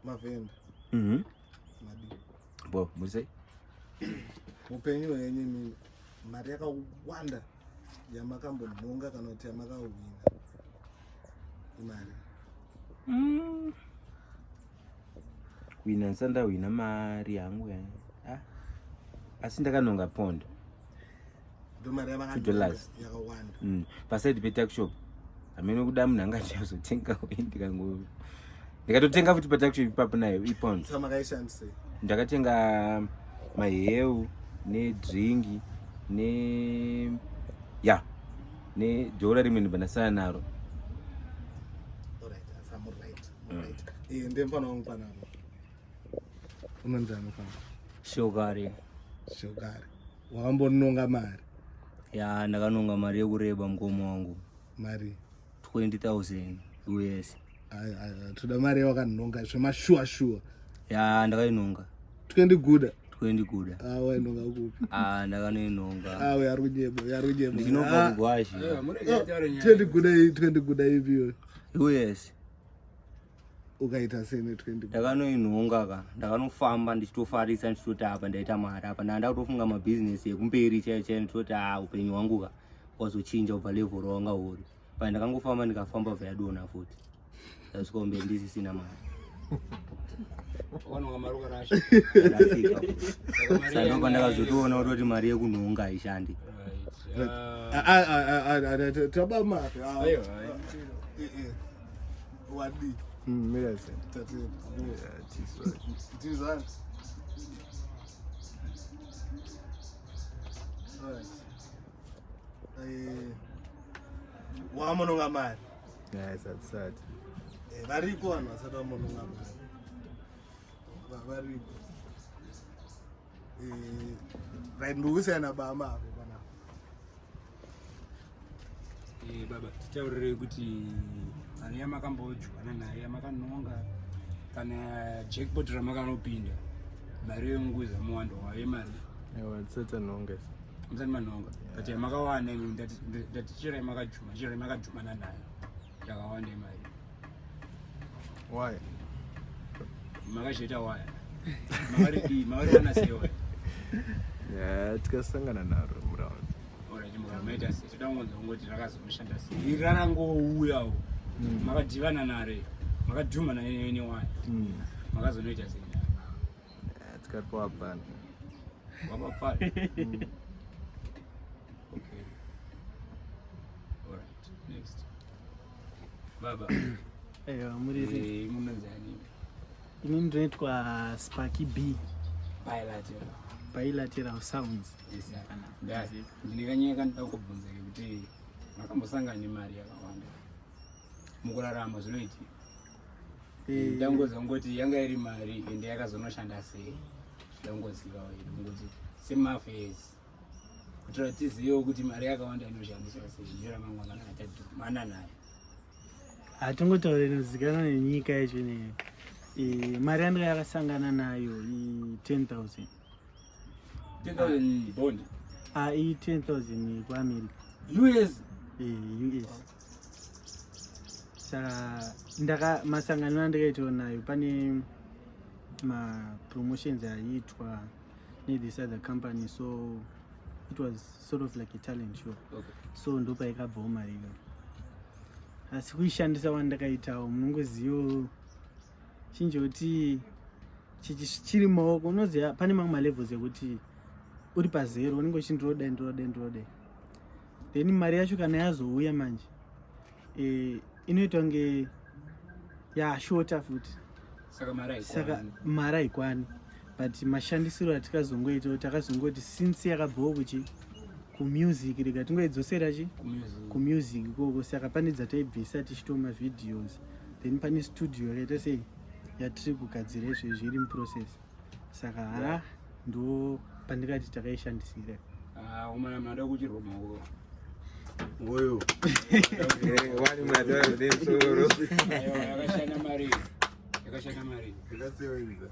Mavhenda. Madii? Bo, muri sei? Upenyu hwenyu imimi, mari yakawanda yamakambonhonga kana kuti yamakahwina imari? Kuwina ndisati ndahwina mari yangu ya. Ah. Asi ndakanonga pondo. Ndo mari $2. yakawanda. Paside petuckshop. Hameno kuda munhu angati azotenga ndikango ndikatotenga futi patuckshop ipapo nayo ipondo. Saka makaishandisei? Ndakatenga maheu nedringi ne ya nedhora rimwe ndibva ndasara naro. Alright, asi I'm right. I'm right. Eh, ndiye mfana wangu panapa. Unonzi ani mfana? Shokari. Shokari. Wakambononga mari? Ya, ndakanonga mari yekureba mukoma wangu. Mari? 20,000 US. Ayi, ayi, toda mari yawakanonga zvemashuwa shuwa. Ya, ndakainonga. 20 guda? 20 guda. Ah, wainonga kupi? Ah, ndakanoinonga. Ah, we ari kunyeba, we ari kunyeba. Ndinobva Ah, kugwashi. 20 guda, 20 guda ipi iyoyo? US. Ukaita sei ne 20 guda? Ndakanoinhonga ka. Ndakanofamba ndichitofarisa ndichitoti apa ndaita mari apa. Ndanga kutofunga mabhizinesi ekumberi chaiyo chaiyo ndichitoti ah upenyu hwangu ka wazochinja kubva level rawanga uri. Pa ndakangofamba ndikafamba bva yadonha futi. Ndasvika kumberi ndisisina mari. Wakanonga mari ukarasha. Ndarasika futi. Saka ndopa ndakazotoona kutoti mari yekunhonga haishandi. Right. Ah, ah, ah, ah, ah, ah, taba mari. Ah, Aiwa, aiwa. eh, eh. Wadii? Mira sei. Tatenda. Yeah, tizwa. Tizwa. Alright. Eh, wamononga mari? Yeah, isatisati. Eh, variko vanhu vasati vamononga mari. Variko. Eh, right, ndikusiyana bama apo panapa. Eh, baba, titaurirei kuti mari yamakambodyana nayo yamakanonga kana jackpot ramakanopinda, mari yenguza muwando wayo imari? Aiwa, tisati tanhonga isu. Musati manhonga, but yamakawana imi, ndati chero yamakajuma, chero yamakajumana nayo yakawanda imari? Why? Makazviita waya, makaridii, makariwana sei waya? Yeah, tikasangana naro muround. Alright, mukamaita sei? Toda kungonzwa kungoti rakazonoshanda sei iri rarangouyawo. Makadhivana naro, makadhuma nayo newaya, makazonoita sei? Yeah, tikaripa wabvana. Wabapfana. Okay, alright, next baba. Aiwa, muri sei? Eh, munonzi ani? Inini ndinoitwa Sparky B. Bilateral. Bilateral Sounds. Yes, sir. Ndine kanyaya kandida kubvunza kekuti makambosangana nemari yakawanda mukurarama, zvinoitika. Ndangoziva ngoti yanga iri mari ende yakazonoshanda sei, ndangoziva kungoti semafesi kuitira tizivewo kuti mari yakawanda inoshandiswa sei ndiyo ramangwana kana tadhumana nayo. Hatingotaure inozikanwa nenyika yacho ineyo. Eh, mari yandanga yakasangana nayo i 10,000. 10,000 bond? Ah, i 10,000 kuAmerica. US? Eh, US. Saka ndaka masangano andakaitawo nayo pane mapromotions aiitwa nethis other company, so it was sort of like a talent show. So ndopaikabvawo mari iyoyo, asi kuishandisa wandakaitawo munongozivawo chinjoti chiri mumaoko. Unoziva pane mamwe malevels ekuti uri pazero, unenge uchindirodai, ndirodai, ndirodai, then mari yacho kana yazouya manje, inoita kunge yashota futi. Saka mari Saka haikwani. Mari haikwani, but mashandisiro atikazongoita, takazongoti since yakabvawo kuchi kumusic, rega tingoidzosera chi Kumusic. Kumusic ikoko. Saka pane dzataibvisa tichitoma videos, then pane studio yakaita sei yatiri kugadzira izvezvi iri muprocess. Saka ha, ndo pandikati takaishandisira. Ah, umana mnada kuchirwa maoko. Uyu. Wani mwataura nemusoro. Aiwa, yakashanda mari, yakashanda mari. Ndakasevenza.